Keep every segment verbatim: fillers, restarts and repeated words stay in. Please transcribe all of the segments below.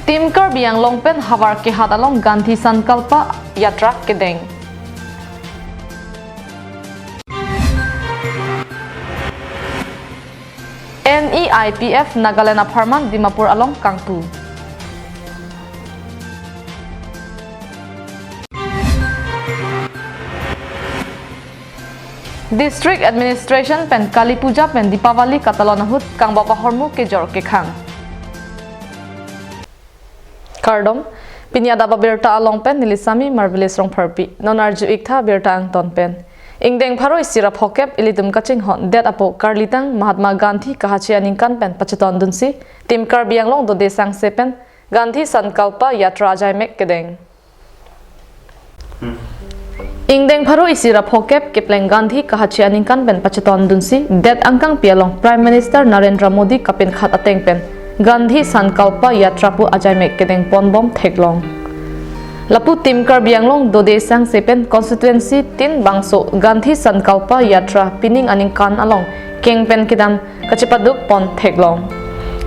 Team Karbi Anglong pen Havar Kehat along Gandhi Sankalpa Yatra kedeng. N E I P F Nagaland apharman Dimapur along kangpu. District Administration pen Kali Puja pen Deepavali katalon ahut kangbap ahormu kejor kekhang. Kardom, pini adap abirta along pen neli Sami Marvelous Rongpharpi. Non arju-ik tha birta angton pen. Ingdeng pharo isi ra phokep ilitum kachinghon det apot karlitang Mahatma Gandhi kahachi aningkan pen pachetondunsi Team Karbi Anglong dode sangse pen Gandhi Sankalpa Yatra ajaimek kedeng. Ingdeng pharo isi ra phokep kepleng Gandhi kahachi aningkan pen pachetondunsi det angkangpi along Prime Minister Narendra Modi kapinkhat ateng pen Gandhi Sankalpa Yatra pu ajaimek kedeng ponbom theklong. Lapu Team Karbi Anglong dode sangse pen constituency tin bangso Gandhi Sankalpa Yatra pining aningkan along keng pen kedam kachepaduk pon theklong.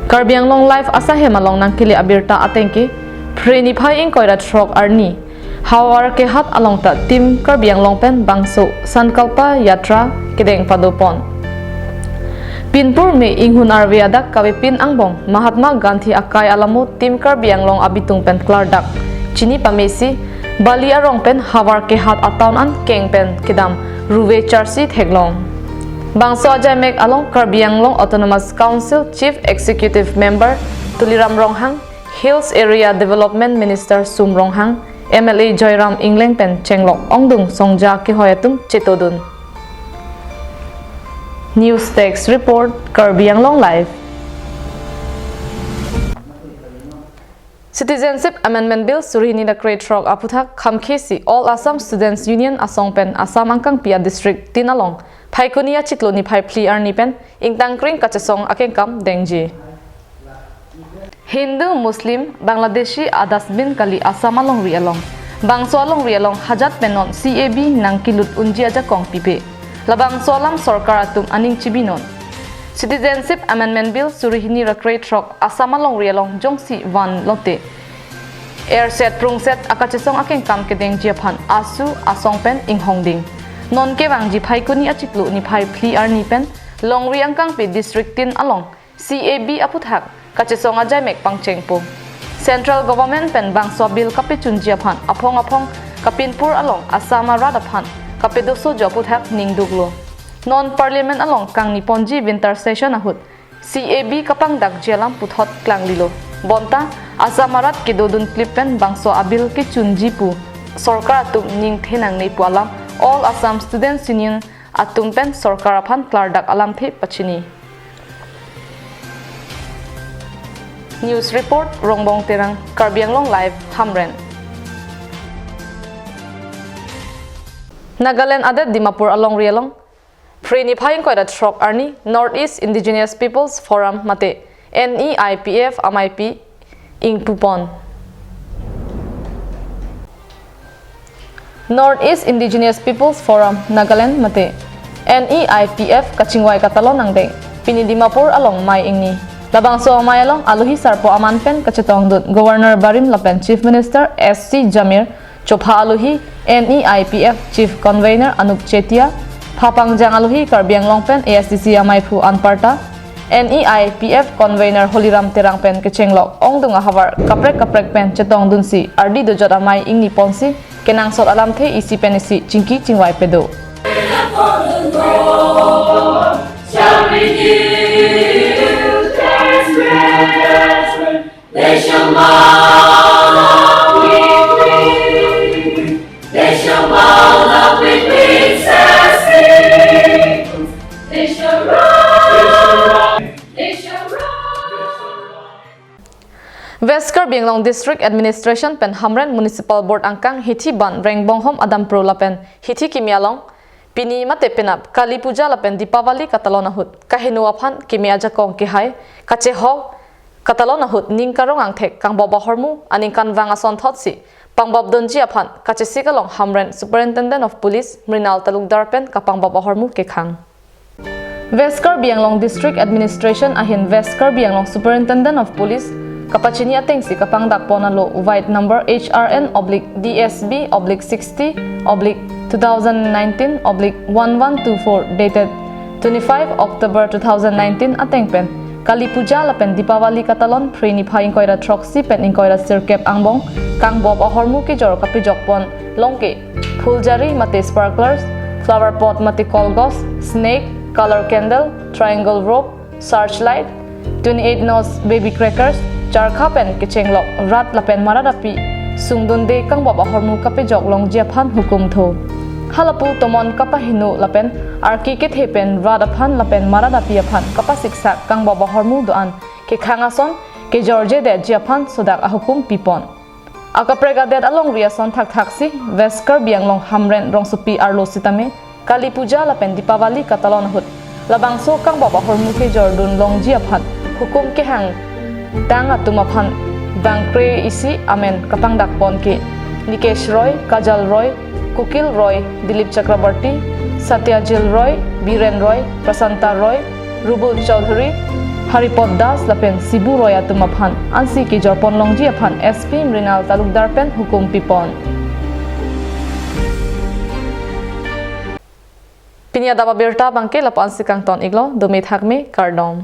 Karbi Anglong Live asahem along nangkele abirta atengke, Phre niphai ingkoi ra throk arni Havar Kehat along ta Team Karbi Anglong pen bangso Sankalpa Yatra kedeng padopon. Pinpur me inghun arve adak kavepin angbong Mahatma Gandhi akai alamo Team Karbi Anglong abitung pen klardak chini pamesi Bali arong pen Havar Kehat atown an keng pen kedam ruve charsi theklong. Bangso ajaimek along Karbi Anglong Autonomous Council Chief Executive Member Tuliram Ronghang, Hills Area Development Minister Sum Ronghang, M L A Joyram Engleng pen chenglok ongdung songja kehoi atum chetodun. News Desk Report, Karbi Anglong Live. Citizenship Amendment Bill suri hini ra krethrok aphuthak khamkhesi All Assam Students Union asong pen Assam angkangpi a-district tin along Phaikuni achiklo niphai phli arni pen ingtangkring kachesong akengkam dengji. Hindu, Muslim, Bangladeshi a-dustbin kali Assam alongri along. Bangso alongri along hajat pen non C A B nangkelut unji ajakong pipe. Labangso alam sorkar atum aning chibinon. Citizenship Amendment Bill suri hini ra krethrok Assam alongri along jongsi van lote erset prungset akachesong akengkam kedengji aphan AASU asong pen inghongding. Non kevangji Phaikuni achiklo niphai phli arni pen longri angkangpi district tin along C A B aphuthak kachesong ajaimek pangchengpo. Central Government pen bangso bill kapechunji aphan aphong aphong kapinpur along Assam arat aphan kapedosojo aphuthak ningduklo. Non Parliament along kangni ponji winter session ahut C A B kapangdakji alam puthot klanglilo. Bonta Assam arat kedodun klip pen bangso a-bill kechunji pu sorkar atum ningthe nangne pu alam All Assam Students Union atum pen sorkar aphan klardak alamthe pachini. News Report, Rongbong Terang, Karbi Anglong Live, Hamren. Nagaland adet Dimapur alongri along Phre niphai ingkoi ra throk arni North East Indigenous Peoples Forum mate N E I P F ameipi ingpupon. North East Indigenous Peoples Forum Nagaland mate N E I P F kachingvai katalon angdeng pini Dimapur along mei ingni. Labangso amei along alohi sarpo aman pen kachetongdun Governor Barim lapen Chief Minister S C Jamir, chopha alohi N E I P F Chief Convener Anup Chetia, phapangjang alohi Karbi Anglong pen A S D C ameiphu anparta, N E I P F Convener Holiram Terang pen kechenglok ongdung ahavar kaprek kaprek pen chetongdunsi ardi dojot amei ingni ponsi kenangsot alamthe isi pen isi chingki chingvai pedo. They shall mount up with wings. They shall mount up with wings as eagles. They shall run. They shall run. West Karbi Anglong District Administration pen Hamren Municipal Board angkang hithi ban rengbonghom adampro lapen hithi kimi along pini mate penap Kali Puja lapen Deepavali katalon ahut kaheno aphan kimi ajakong kehai kachehok katalon ahut ning karong angthek kangbap ahormu aningkanvang asonthotsi pangbapdunji aphan kachesik along Hamren Superintendent of Police Mrinal Talukdar pen kapangbap ahormu kekhang. West Karbi Anglong District Administration ahin West Karbi Anglong Superintendent of Police kapachini atengsi kapangdakpon alo white number H R N oblique D S B oblique sixty oblique two thousand nineteen oblique one one two four dated twenty-five October two thousand nineteen ateng pen Kali Puja lapen Deepavali katalon Phre niphai ingkoi ra throksi pen ingkoi ra sirkep angbong kangbop ahormu kejor kapejokpon longke phuljari mate sparklers, flower pot mate kolgos, snake, color candle, triangle rope, searchlight, twenty-eight nos baby crackers, charkha pen kechenglok rat lapen marat api sungdunde kangbop ahormu kapejok longji aphan hukum tho. Halapu tomon kapahingno lapen arki kethe pen rat aphan lapen marat api aphan kapasiksak kangbop ahormu do-an kekhang ason kejorjedetji aphan sodak ahukum pipon. Akaprek adet alongri ason thakthaksi West Karbi Anglong Hamren rongsopi arlo sitame Kali Puja lapen Deepavali katalon ahut labangso kangbop ahormu kejordun longji aphan hukum kehangtang atum aphan bangkre isi amen kapangdakpon ke Nikesh Roy, Kajal Roy, Kukil Roy, Dilip Chakraborty, Satyajil Roy, Biren Roy, Prasanta Roy, Rubul Chaudhary, Haripot Das lapen Sibu Roy atum aphan ansi kejorpon longji aphan S P Mrinal Talukdar pen hukum pipon. Pini adap abirta abangke lapu-ansi kangton-iklo, dome thakme, kardom.